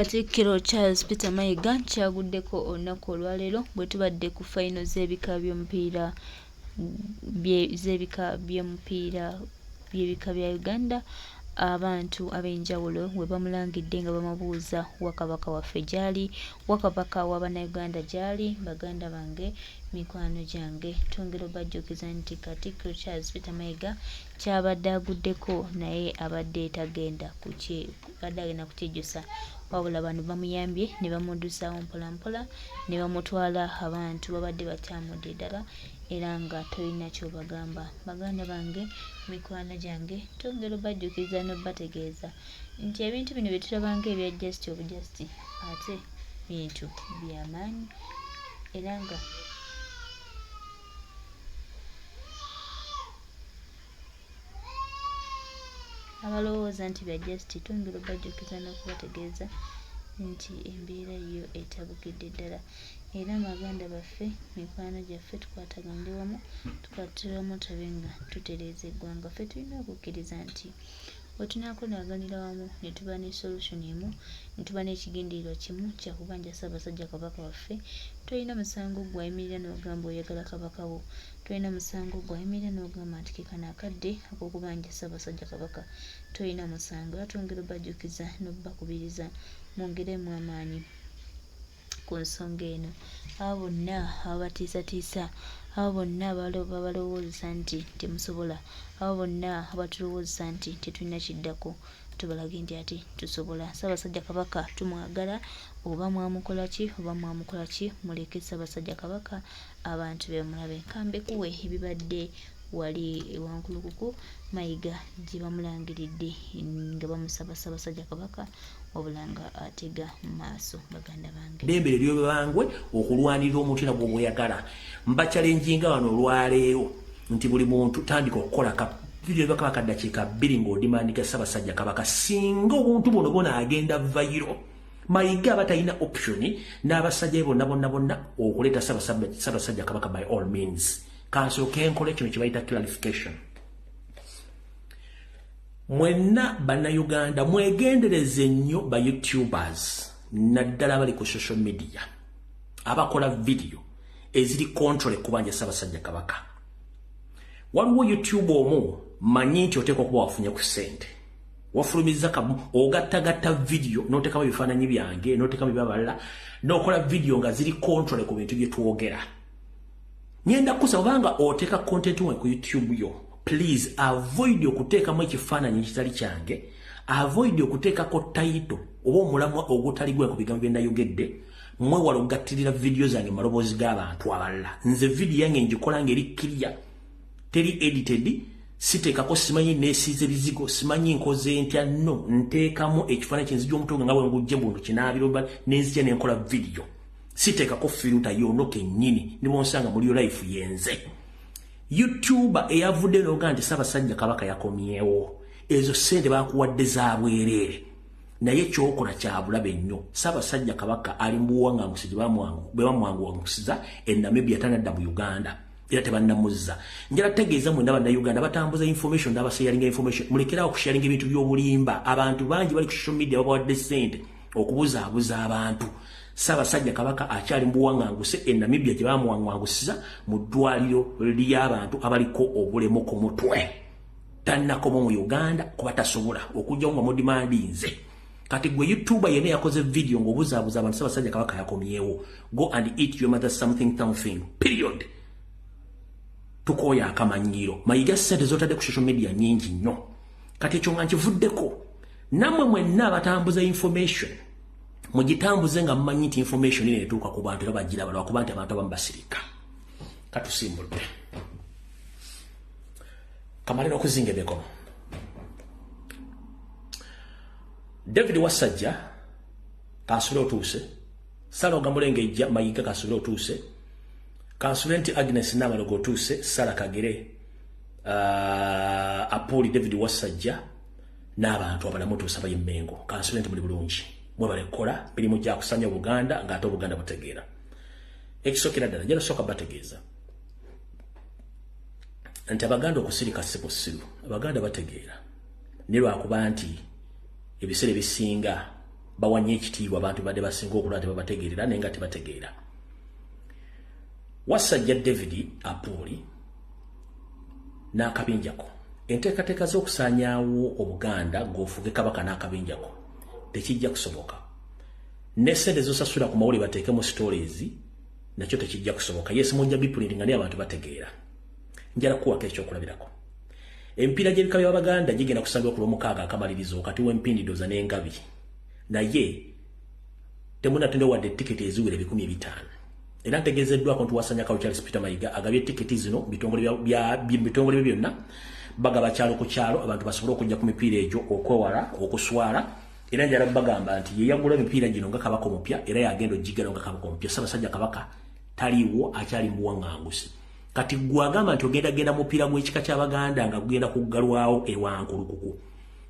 Katikkiro Charles Peter Mayiga kyaguddeko olunaku olwaleero bwe tubadde ku fayino z'ebika by'omupiira z'ebika by'omupiira by'ebika bya Uganda abantu ab'enjawulo we bamulangidde nga bamubuuza wa Kabaka waffe gy'ali, wa Kabaka wa Bannayuganda gy'ali, baganda bange, mikwano gyange. Twongera obajjukiza nti Katikkiro Charles Peter Mayiga ky'abadde aguddeko naye abadde tagenda abadde agenda kukyejjusa wabula bano bamuyambye ne bamuddusaawo mpolampola ne bamutwala abantu babadde bakyamudde ddala era nga tolina ky'obagamba. Baganda bange, mikwano gyange, twongera obajjukiza n'obategeeza nti ebintu bino bye tulaba ng'ebya just obujasti ate bintu bya maanyi era nga abalowooza nti bya just twongera obajjukiza n'okubategeeza nti embeera yo etabukidde ddala era baganda baffe, mikwano gyaffe tukwataganire wamu, tukwatire wamu tulabe nga tutereeza eggwanga. Ffe tulina okukkiriza nti bwe tunaakonaganira wamu ne tuba ne solution emu, ne tuba n'ekigendererwa kimu kya kubanja Ssaabasajja Kabaka waffe, tolina musango ggwe ayimirira n'ogamba oyagala Kabaka wo. Tolina musango ggwe ayimirira n'ogamba nti ke kano akadde ak'okubanja Ssaabasajja Kabaka. Tolina musango era twongera obajjukiza n'obakubiriza mwongeremu amaanyi ku nsonga eno. Abo bonna ababatiisatiisa, abo bonna ababalowoozesa nti temusobola, abo bonna abatulowoozesa nti tetulina kiddako, tubalage nti ate tusobola. Ssaabasajja Kabaka tumwagala oba mwamukola ki oba mwamukola ki, muleke Ssaabasajja Kabaka abantu be bamulabe. Kambekuwe ebibadde wali e Wankulukuku Mayiga gye bamulangiridde nga bamusaba Ssaabasajja Kabaka wabula nga atega maaso baganda bange. Ddembe lyobangwe okulwanirira omuntu era bw'oba oyagala. Mbakyalenjinga wano olwaleero nti buli muntu tandika okukola ka video bakaba kaddakiika 2 ng'odimandika Ssaabasajja Kabaka singa obuntu buno bwona agenda viral. Mayiga aba talina option n'abasajja be bonna bonna bonna okuleeta Ssaabasajja Kabaka by all means. Kansooke nkole kino kye bayita clarification. Mwenna Bannayuganda mwegendereze nnyo ba YouTubers naddala abali ku social media abakola video eziri control kubanja Ssaabasajja Kabaka. Waliwo YouTube omu manyi nti oteekwa okuba wafunye ku ssente, wafulumizza kamu ogattagatta video n'oteekamu ebifaananyi byange n'oteekamu ebyabalala n'okola video nga ziri control ku bintu bye twogera. Ngenda kusaba obanga oteeka content we ku YouTube yo, please avoid okuteekamu ekifaananyi ekitali kyange, avoid okuteekako title oba omulamwa ogutali gwe ku bigambo bye nayogedde. Mwewale okugattirira video zange mu maloboozi g'abantu abalala. Nze video yange ngikola ng'eri clear, teri edited, siteekako simanyi neesiize bizigo, simanyi nkoze ntya, no nteekamu ekifaananyi kyenzija omutwe nga bwe ngujje buntu kinaabiro nenzija ne nkola video. Siteekako filter yono kennyini ne bw'onsanga mu real life yenze. YouTuber eyavudde n'ogaa nti Ssaabasajja Kabaka yakomyewo, ezo ssente bakuwadde za bwereere, naye kyokola kya bulabe nnyo. Ssaabasajja Kabaka ali mu buwangangusi gye bamwanguwangusiza e Namibia, tanadda mu Uganda era tebannamuzza. Njala tegeeza mwenna Bannayuganda batambuza information n'abasharinga information, mulekerawo okusharinga ebintu by'obulimba. Abantu bangi bali ku social media babawadde ssente okubuzaabuza abantu. Ssaabasajja Kabaka akyali mu buwanganguse e Namibia gye bamuwangangusiza mu ddwaliro ly'abantu abaliko obulemu ku mutwe. Tannakoma mu Uganda kuba tasobola okujjawo nga mudimandinze. Kati gwe YouTuber yenna yakoze video ng'obuzaabuza abantu Ssaabasajja Kabaka yakomyewo, go and eat your mother something something, period. Tukooya akamanyiiro. Mayiga ssente z'otadde ku social media nnyingi nnyo. Kati ekyo nga nkivuddeko, nammwe mwenna abatambuza information mugitambuze nga mumanyi nti information eno etuuka ku bantu era bagiraba, lwakuba nti abantu abamu basirika. Katusimbudde kamale n'okuzinga emikono. David Wasajja kansubire otuuse, Saloga Mulengejja Mayiga kansubire otuuse, kansubire nti Agnes Namalogo otuuse, Sara Kagere, Apuli David Wasajja n'abantu abalala mutuuse abayi Mmengo, kansubire nti muli bulungi. Mwebale kukola mirimu gya kusanya Obuganda ng'ate Obuganda butegeera. Ekisookera ddala njala sooka bategeeza nti Abaganda okusirika si busiru, Abaganda bategeera, naye lwakuba nti ebiseera ebisinga Bawanye ekitiibwa abantu badde basinga okulaba tebabategeerera naye nga tebategeera. Wasajja David Apuuli n'akabinjako. Enteekateeka z'okusaanyaawo Obuganda ng'ofuge kabaka n'akabinjako tekijja kusoboka. Ne ssente z'osasula ku mawulire bateekemu stories nakyo tekijja kusoboka. Yes, mujja biprintinga naye abantu bategeera. Njala kuwako ekyokulabirako. Emipiira gy'ebika by'Abaganda gigenda kusambibwa ku Lwomukaaga akamalirizo wakati w'Empindi Doza n'Engabi. Naye temunnatunda wadde tiketi eziwera 500,000. Era ntegeezeddwako nti Wasanya Kalu Charles Peter Mayiga agabye tiketi zino bitongole bye byonna, bagaba kyalo ku kyalo abantu basobole okujja ku mipiira egyo okwewala okuswala. Era njala bagamba nti ye yagula emipiira gino nga kabaka omupya era yagenda ogigala nga kabaka omupya. Ssaabasajja Kabaka taliiwo, akyali mu buwaŋŋanguse. Kati ggwe agamba nti ogenda genda mupiira gw'ekika ky'Abaganda nga gugenda kuggalwawo ewankulukuku,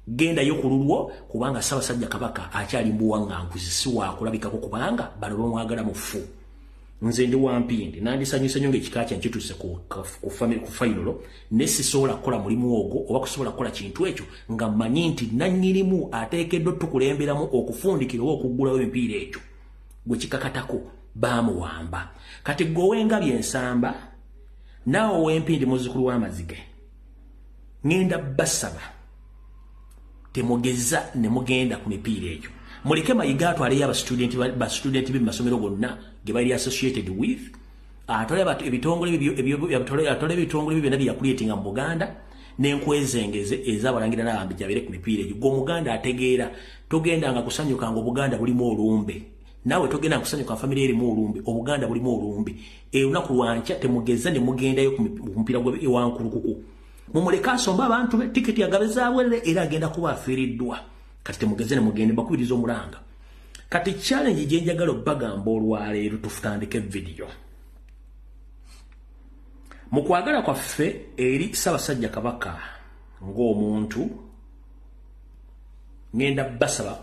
gendayo ku lulwo kubanga Ssaabasajja Kabaka akyali mu buwaŋŋanguzi, si waakulabikako kubanga bano bamwagala mufu. Nze ndi wampindi nandisanyuse nnyo ng'ekika kyange kituuse ku fayinolo, ne sisobola kukola mulimu ogwo oba kusobola kukola kintu ekyo nga mmanyi nti nannyinimu ateekeddwa tukulemberamu okufundikira oba okuggulawo emipiira egyo gwe kikakatako baamuwamba. Kati ggwe ow'engabi ensamba naawe ow'empindi muzzukulu w'amazige, ŋŋenda basaba temugeza ne mugenda ku mipiira egyo. Muleke Mayiga atwaleyo abastudenti be mu masomero gonna ge bali associated with, atwale ebitongole bye byonna bye yakuleetinga mu Buganda n'enkwezengeze ez'abalangira n'abambejja abeere ku mipiira egyo. Ggwe Omuganda ategeera, togendanga kusanyuka nga Obuganda bulimu olumbe. Naawe togenda kusanyuka famire erimu olumbe, Obuganda bulimu olumbe. Olunaku lwankya temugeza ne mugendayo ku mupiira gwa ewankulukuku. Mumuleke asombe abantu be, tiketi agabe zaabwerere era agenda kuba afiiriddwa. Kati temugeze ne mugende, bakubiriza omulanga. Kati challenge gye njagala obbagamba olwaleero, tutandike vidiyo. Mu kwagala kwaffe eri Ssaabasajja Kabaka ng'omuntu, ŋŋenda basaba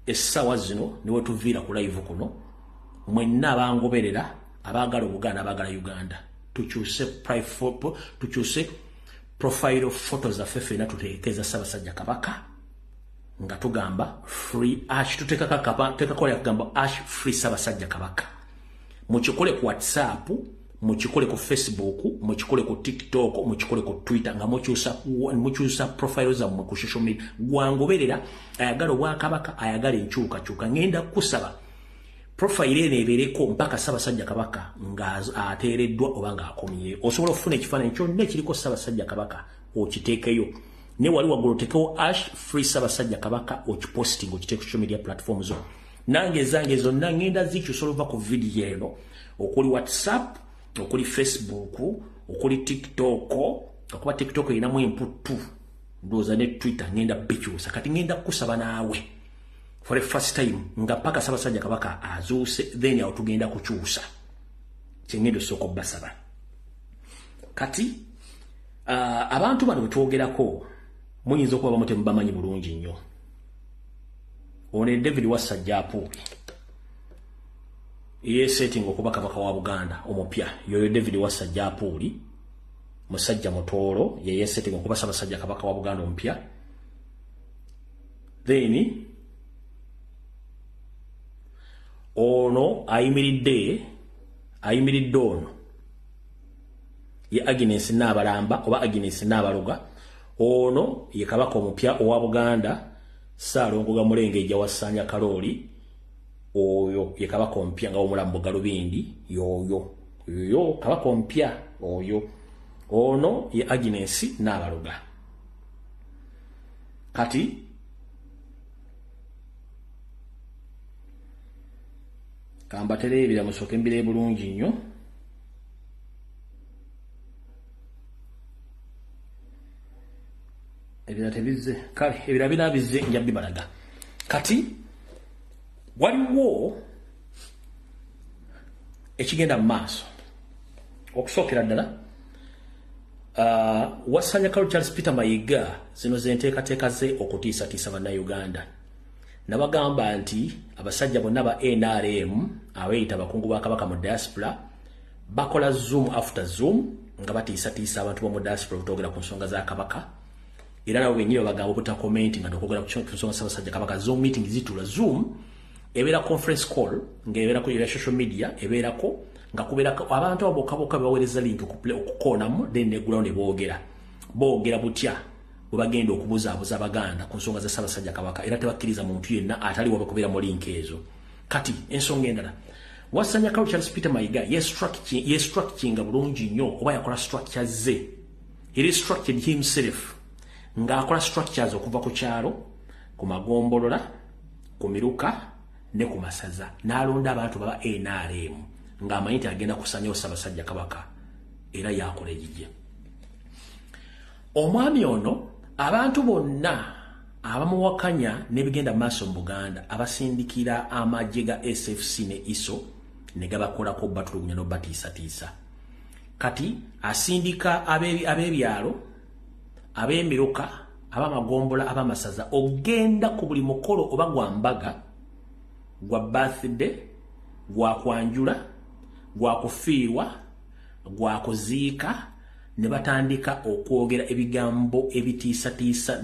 essaawa zino ne wetuviira ku live kuno, mwenna abangoberera abaagala Obuganda abaagala Uganda, tukyuse profile photo zaffe ffenna tuteekeza Ssaabasajja Kabaka nga tugamba free ash, tuteekako akagamba ash free Ssaabasajja Kabaka. Mukikole ku WhatsApp, mukikole ku Facebook, mukikole ku TikTok, mukikole ku Twitter nga mukyusa profile zammwe ku social media. Gwangoberera ayagala obwakabaka, ayagala enkyukakyuka, ŋŋenda kukusaba profile eno ebeereko mpaka Ssaabasajja Kabaka ng'ateereddwa oba ng'akomyeyo. Osobola okufuna ekifaananyi kyonna ekiriko Ssaabasajja Kabaka okiteekeyo. Ne wali waggulu oteekewo ash free Ssaabasajja Kabaka okiposting okiteeke ku social media platform zo. Nange ezange zonna ŋŋenda zikyusa oluva ku vidiyo eno okuli WhatsApp, okuli Facebook, okuli TikTok, okuba TikTok erinamu emputtu ndowooza ne Twitter ŋŋenda bikyusa. Kati ŋŋenda kukusaba naawe for the first time nga paka Ssaabasajja Kabaka azuuse, then awo tugenda kukyusa. Kye ŋŋenda osooka obbasaba. Kati abantu bano bwe twogerako muyinza okuba bamu temubamanyi bulungi nnyo. Ono ye David Wasajja Apuuli yeesetinga okuba kabaka wa Buganda omupya. Yoyo David Wasajja Apuuli musajja mutoolo, ye yeesetinga okuba Ssaabasajja Kabaka wa Buganda omupya. Then ono ayimiridde ono ye Agnes Naabalamba oba Agnes Naabaloga. Ono ye kabaka omupya owa Buganda, Ssaalongo Gamulengejja wa Ssanya Kalooli. Oyo ye kabaka omupya nga omulambo Galubindi, yoyo yoyo kabaka omupya oyo. Ono ye Agnes Naabaloga. Kati kambatere ebira musooke mbire bulungi nnyo. Ebira tebizze, kale ebira binaabizze nja bibalaga. Kati waliwo ekigenda mu maaso. Okusookera ddala Wasanya Kalu Charles Peter Mayiga zino ze nteekateeka ze okutiisatiisa Bannayuganda. Nabagamba nti abasajja bonna ba NRM abeeyita abakungu ba Kabaka mu diaspora bakola zoom after zoom nga batiisatiisa abantu b'omu diaspora obutogera ku nsonga za Kabaka. Era nabo bennyini babagamba obutakomenti nga okwogera ku nsonga Ssaabasajja Kabaka. Zoom meeting zituula, Zoom ebeera conference call ng'ebeerako era social media, ebeerako nga kubeerako abantu abo bokka bokka bebaweereza link okukoonamu, then neggulawo ne boogera. Boogera butya bwe bagenda okubuzaabuza Abaganda ku nsonga za Ssaabasajja Kabaka, era tebakkiriza muntu yenna ataliwo bakubeera mu link ezo. Kati ensonga endala, Wasanya Charles Peter Mayiga yestructuringa bulungi nnyo, oba yakola structure ze. He restructured himself ng'akola structures okuva ku kyalo, ku magombolola, ku miruka ne ku masaza, n'alonda abantu baba NRM ng'amanyi nti agenda kusanyawo Ssaabasajja Kabaka, era yakola egijje. Omwami ono abantu bonna abamuwakanya n'ebigenda maaso mu Buganda abasindikira amagye ga SFC ne ISO ne gabakolako, batulugunya n'obatiisatiisa. Kati asindika ab'ebyalo, ab'emiruka, ab'amagombola, ab'amasaza, ogenda ku buli mukolo, oba gwa mbaga, gwa birthday, gwa kwanjula, gwa kufiirwa, gwa kuziika, ne batandika okwogera ebigambo ebitiisatiisa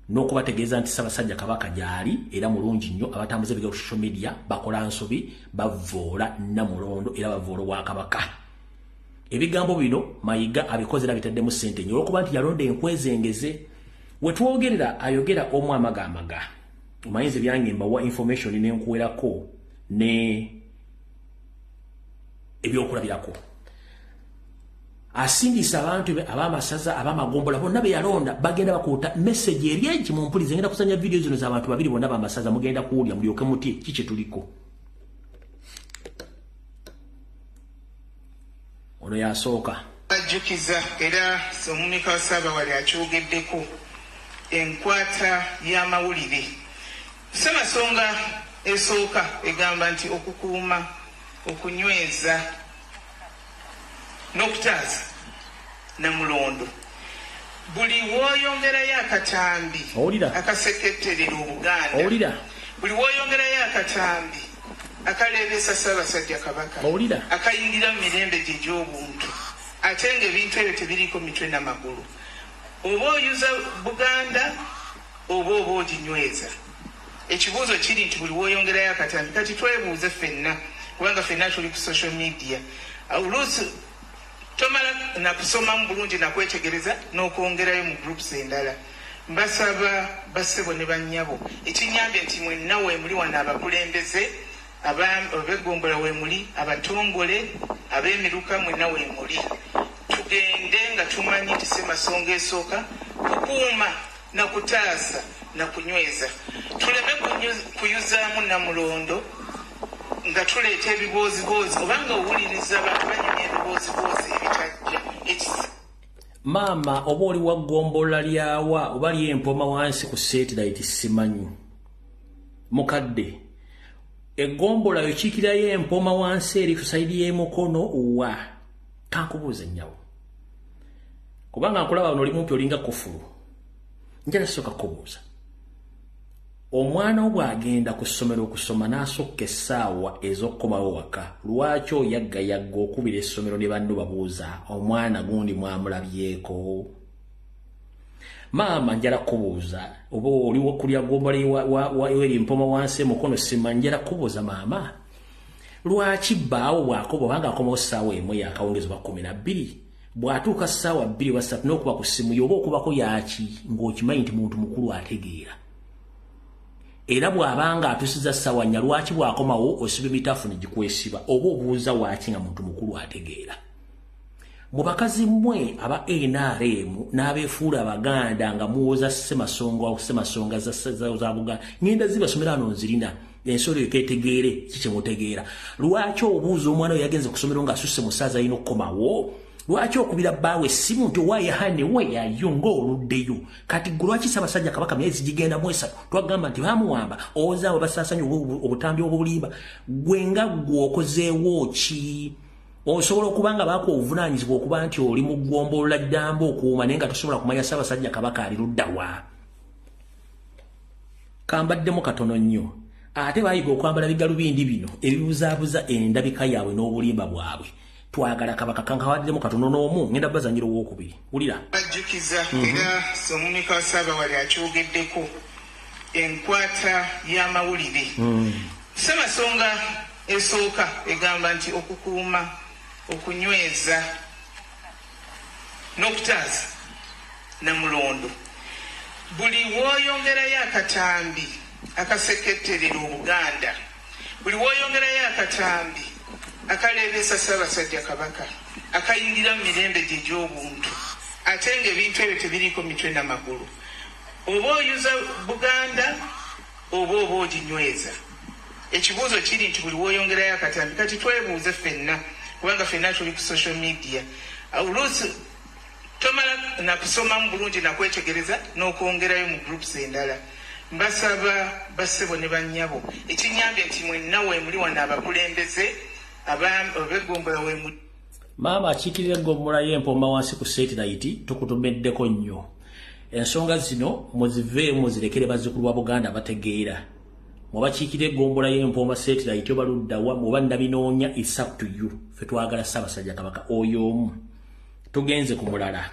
n'okubategeeza nti Ssaabasajja Kabaka gy'ali era mulungi nnyo. Abatambuza ebigambo ku social media bakola nsobi, bavvoola Nnamulondo era bavvoola Obwakabaka. Ebigambo bino Mayiga abikoze era bitaddemu ssente nnyo olwokuba nti yalonda enkwezengeze. We twogerera ayogera omu amagamaga. Omanyize byange, mbawa information nenkuwerako ne ebyokulabirako. Asindisa abantu be ab'amasaza, ab'amagombola, bonna be yalonda bagenda bakuuta message eri egi. Mumpulize, ngenda kusanya video zino z'abantu babiri bonna b'amasaza, mugenda kuwulya mulyoke mutye ki kye tuliko. Ono yasooka. Bajjukiza era omumyuka wa Ssaabawali akyogeddeko, enkwata y'amawulire. Ssemasonga esooka egamba nti okukuuma, okunyweza n'okutaasa Namulondo. Buli w'oyongerayo akatambi akaseketterera Obuganda, buli w'oyongerayo akatambi akaleebeesa Ssaabasajja Kabaka, akayingira mu mirembe gye egy'obuntu, ate ng'ebintu ebyo tebiriiko mitwe n'amagulu, oba oyuza Buganda oba oginyweza. Ekibuuzo kiri nti buli w'oyongerayo akatambi, kati twebuuze ffenna, kubanga ffenna tuli ku social media, oluusi tomala nakusomamu bulungi nakwetegereza n'okwongerayo mu groups endala. Mbasaba bassebo ne bannyabo, ekinyambye nti mwenna weemuli wano, abakulembeze ab'eggombolola weemuli, abatongole ab'emiruka mwenna weemuli, tugende nga tumanyi nti ssemasonga esooka kukuuma na kutaasa na kunyweza. Tuleme kuyuzaamu Namulondo nga tuleeta ebibooziboozi, obanga owuliriza abantu banyumya ebibooziboozi ebitajja. Maama, oba oli wa ggombolola lyawa, oba ly'Empoma wansi ku satellite simanyi. Mukadde, eggombolola yokiikirayo Empoma wansi eri ku side y'Emukono wa? Kankubuuza ennyawo, kubanga nkulaba wano oli mumpi olinga kufulu. Njala sooka kubuuza, omwana wo bw'agenda ku ssomero okusoma n'asokka essaawa ez'okukomawo waka, lwaki oyaggayagga okubira essomero ne banno babuuza omwana gundi mwamulabyeko? Maama, njala kubuuza, oba oli kulya ggombolola eri Mpoma wansi Emukono simanyi, njala kubuuza maama, lwaki bbaawo bw'akoba obanga akomawo ssaawa 1 yakawungezi oba 12, bw'atuuka ssaawa 2 oba 3 n'okuba ku ssimu ye oba okubako yaki, ng'okimanyi nti muntu mukulu ategeera? Era bw'abanga atusiza ssaawa 4, lwaki bw'akomawo osiba emitaafu ne gikwesiba, oba obuuza waaki nga muntu mukulu ategeera? Mu bakazi mmwe aba NRM n'abeefuula Abaganda nga muwoza ssemasonga za Buganda, ngenda zibasomera wano nzirina ensolo eketegeere ki kyemutegeera. Lwaki obuuza omwana we yagenze ku ssomero ng'asusse mu ssaaza alina okukomawo? Lwaki okubira bbaawe essimu nti owaaye hane weyayo ng'oluddeyo? Kati gwe lwaki Ssaabasajja Kabaka myezi gigenda mu 3 twagamba nti bamuwamba, owoza abo basaasanya obutambi obulimba? Gwe nga ggwe okozeewo ki? Osobola okuba nga bakuwa obuvunaanyizibwa okuba nti oli mu ggombolola ddamba okuuma, naye nga tosobola kumanya Ssaabasajja Kabaka ali ludda wa? Kambaddemu katono nnyo. Ate bayiga okwambala bigalubindi bino ebibuzaabuza endabika yaabwe n'obulimba bwabwe. Twagala Kabaka. Kankawaddemu katono n'omu ngenda bazanyira owokubiri. Wulira. Bajjukiza era omumyuka wa Ssaabawali akyogeddeko enkwata y'amawulire. Ssemasonga esooka egamba nti okukuuma, okunyweza n'okutaasa Namulondo. Buli w'oyongerayo akatambi akaseketterera Obuganda, buli w'oyongerayo akatambi akaleebesa Ssaabasajja Kabaka, akayingira mu mirembe gye gy'obuntu, ate ng'ebintu ebyo tebiriiko mitwe n'amagulu, oba oyuza Buganda oba oginyweza. Ekibuuzo kiri nti buli w'oyongerayo akatambi, kati twebuuze ffenna, kubanga ffenna tuli ku social media, oluusi tomala nakusomamu bulungi nakwetegereza n'okwongerayo mu groups endala. Mbasaba bassebo ne bannyabo, ekinyambye nti mwenna weemuli wano abakulembeze ab'eggombolola weemuli. Maama akiikirira eggombolola y'Empomba wansi ku satellite, tukutumiddeko nnyo. Ensonga zino muziveemu, muzirekere bazzukulu ba Buganda bategeera. Mwabakiikirira eggombolola y'Empomba satellite oba luddawa, muba nnabinoonya, it's up to you. Ffe twagala Ssaabasajja Kabaka oyo omu. Tugenze ku mulala.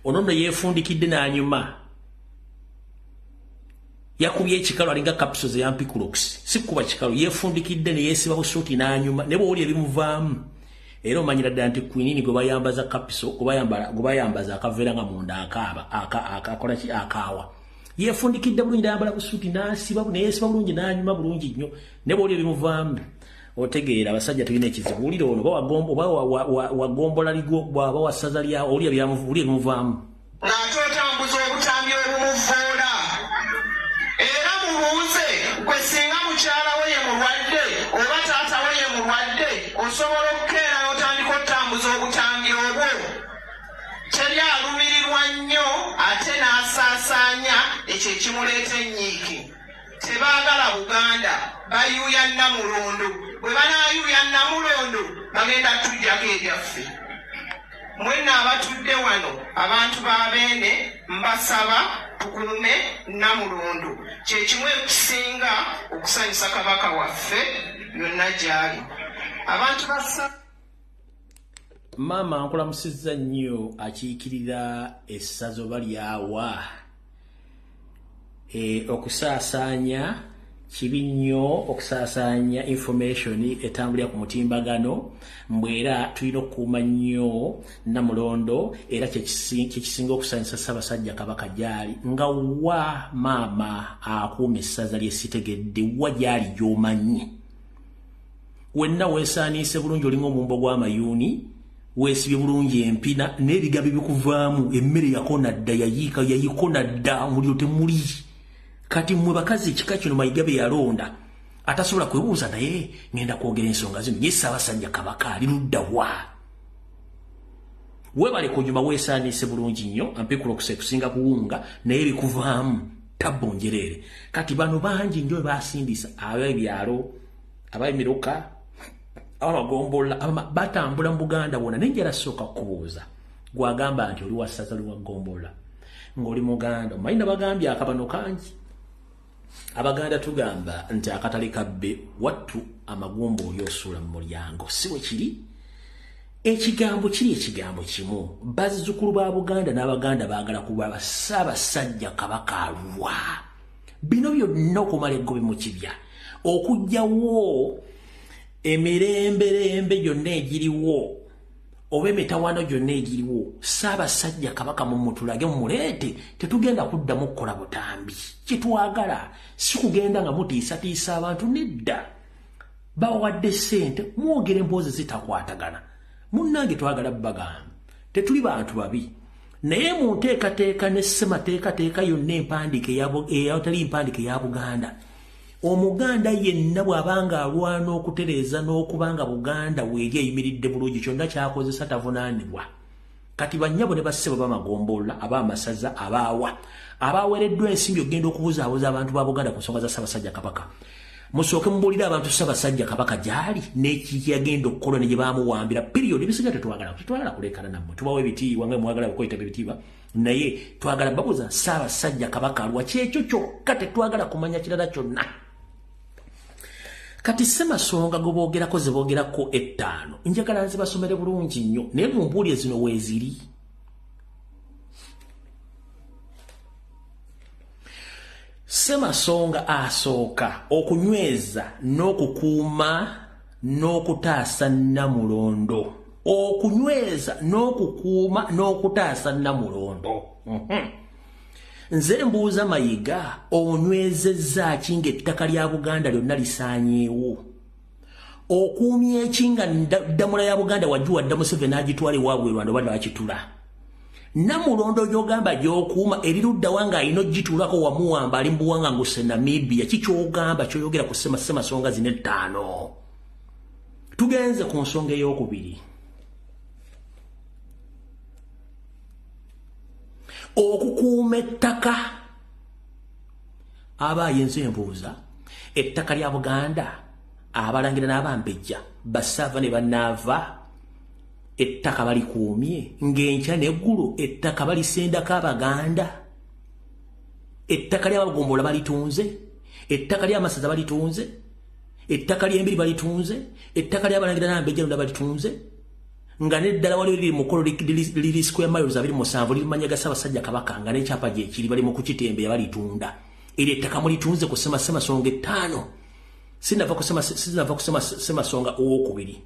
Ono nno yeefundikidde n'anyuma. Yakubye ekikalu alinga capsules eya Ampiclox. Si kuba kikalu, yeefundikidde ne yeesiba busuuti n'anyuma, ne bw'owulira ebimuvaamu. Era omanyira ddala nti quinine gwe bayambaza kapiso, gwe bayambaza akaveera nga munda akaaba, akakola ki, akaawa. Yeefundikidde bulungi n'ayambala busuuti n'asiba, ne yeesiba bulungi n'anyuma bulungi nnyo, ne bw'owulira ebimuvaamu. Otegeera abasajja tulina ekizibu. Wulira ono, oba wagombola ligo, bw'aba wa ssaza lya, owulira ebimuvaamu. Ng'ate otambuza obutambi obumuvvoola. Era mubuuze gwe singa mukyala we ye mulwadde oba taata we ye mulwadde, osobola okukeera n'otandika otambuza obutambi obwo? Teri alumirirwa nnyo ate n'asaasaanya ekyo ekimuleeta ennyiike. Tebaagala Buganda, bayuuya Namulondo. Bwe banaayuuya Namulondo bagenda tujjako ebyaffe. Mwenna abatudde wano abantu ba Beene, mbasaba tukuume Namulondo. Kye kimu ekisinga okusanyusa Kabaka waffe yonna gy'ali. Abantu basa Maama nkulamusizza nnyo akiikirira essaza oba lyawa. Okusaasaanya kibi nnyo, okusaasaanya information etambulira ku mutimbagano, mbwera tulina okukuuma nnyo Namulondo, era kyekisinga okusanyusa Ssaabasajja Kabaka gy'ali. Nga wa maama akuuma essaza lyesitegedde, wa gy'ali gy'omanyi. Wenna weesaaniise bulungi, olinga omumbo gw'amayuuni, weesibye bulungi empina n'ebigambo bikuvaamu, emmere yakona dda, yayiika yayikona dda, omuliro temuli. Kati mmwe bakazi ekika kino Mayiga bye yalonda atasobola kwebuuza, naye ngenda kwogera ensonga zino, ye Ssaabasajja Kabaka ali ludda wa? Weebale kunyuma, weesaaniise bulungi nnyo, Ampiclox kusinga kuwunga, naye bikuvaamu tabbo njereere. Kati bano bangi nnyo basindisa ab'ebyalo, ab'emiruka, abamagombolola, batambula mu Buganda bwonna. Naye njala sooka kukubuuza, gwagamba nti oli wa ssaza, oli wa ggombolola, ng'oli Muganda, omanyi nabagambye akabano kangi. Abaganda tugamba nti akatale kabbe wattu amagumba oli osuula mu mulyango, si bwe kiri? Ekigambo kiri ekigambo kimu, bazzukulu ba Buganda n'Abaganda baagala kuba Ssaabasajja Kabaka aluwa. Bino byonna okumala eggobe mu kibya, okuggyawo emiremberembe gyonna egiriwo oba emitawaano gyonna egiriwo, Ssaabasajja Kabaka mumutulage, mumuleete. Tetugenda kuddamu kukola butambi. Kyetwagala si kugenda nga mutiisatiisa abantu, nedda. Babawadde ssente mwogera emboozi zitakwatagana. Munnange twagala bbagamba tetuli bantu babi, naye mu nteekateeka ne ssemateekateeka yonna empandiike eyatali mpandiike ya Buganda, Omuganda yenna bw'abanga alwana okutereeza n'okuba nga Buganda weeri eyimiridde bulungi, kyonna kyakozesa tavunaanibwa. Kati bannyabo ne bassebo b'amagombolola, ab'amasaza, abaawa abaweereddwa ensimbi okugenda okubuzaabuza abantu ba Buganda ku nsonga za Ssaabasajja Kabaka, musooke mubuulire abantu Ssaabasajja Kabaka gy'ali n'ekiki yagenda okukola ne gye baamuwambira, period. Ebisiga tetwagala, tetwagala kulekana nammwe, tubawa ebitiibwa nga mwagala bukweta ebitiibwa, naye twagala babuuza Ssaabasajja Kabaka alwa, kyekyo kyokka, tetwagala kumanya kirala kyonna. Kati Ssemasonga gwe boogerako ze boogerako 5, njagala nze basomere bulungi nnyo, naye mumbuulire zino weeziri. Ssemasonga asooka okunyweza n'okukuuma n'okutaasa Nnamulondo. Okunyweza n'okukuuma n'okutaasa Nnamulondo. Nze mbuuza Mayiga, onywezezza ki ng'ettaka lya Buganda lyonna lisaanyeewo? Okuumye ki nga ddamula ya Buganda wajjuwa dda Museveni agitwala ewaabwe Rwanda oba n'akitula? Nnamulondo gy'ogamba gy'okuuma erirudda wa ng'alina ogituulako wamuwamba ali mu buwanganguse Namibia? Ki ky'ogamba ky'oyogera ku Ssemasonga zino 5? Tugenze ku nsonga ey'okubiri. Okukuuma ettaka. Abaaye nze mbuuza, ettaka lya Buganda abalangira n'abambejja basava ne bannaava ettaka balikuumye ng'enkya n'eggulo ettaka balisendako Abaganda, ettaka ly'abagombola balitunze, ettaka ly'amasaza balitunze, ettaka ly'embiri balitunze, ettaka ly'abalangira n'abambejja lyonna balitunze, nga n'eddala waliwo liri mukolo liri square miles 27 lirimanya ga Ssaabasajja Kabaka nga n'ekyapa gye kiri bali mu kukitembeya balitunda. Eryo ettaka mulitunze ku Ssemasonga 5. Sinnava ku Ssemasonga owokubiri.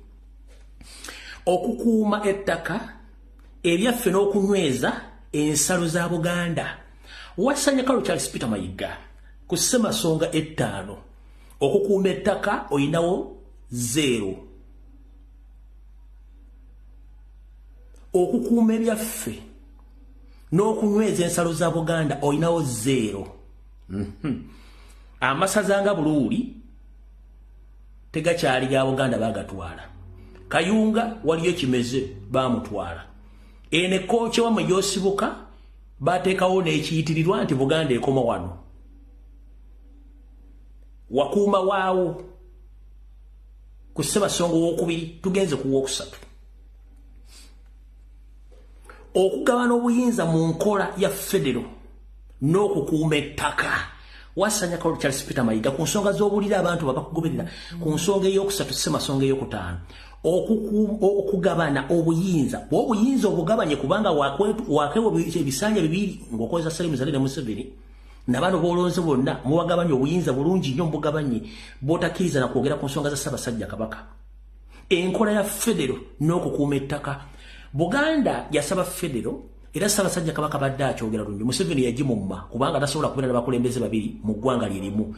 Okukuuma ettaka ebyaffe n'okunyweza ensalo za Buganda. Wasanyakalo Charles Peter Mayiga ku Ssemasonga 5. Okukuuma ettaka oyinawo 0. Okukuuma ebyaffe n'okunyweza ensalo za Buganda oyinawo 0. Amasaza nga Buluuli tegakyali ga Buganda bagatwala. Kayunga waliyo ekimeze bamutwala. Eno ekkooki wamwe gy'osibuka bateekawo n'ekiyitirirwa nti Buganda ekoma wano. Wakuuma waawo ku Ssemasonga owokubiri, tugenze ku wokusatu. Okugabana obuyinza mu nkola ya federo n'okukuuma ettaka. Wasanyakalo Charles Peter Mayiga ku nsonga z'obulira abantu babakugoberera ku nsonga ey'okusatu Ssemasonga ey'okutaano. Okugabana obuyinza, obuyinza obugabanye kubanga wakewa ebisanja bibiri ng'okozesa Salim Saleh ne Museveni na bano b'olonze bonna mubagabanye obuyinza bulungi nnyo mubugabanye b'otakkiriza na kwogera ku nsonga za Ssaabasajja Kabaka. Enkola ya federo n'okukuuma ettaka. Buganda yasaba federo era Ssaabasajja Kabaka badde akyogera lungi. Museveni yagimumma kubanga tasobola kubeera n'abakulembeze babiri mu ggwanga lye limu.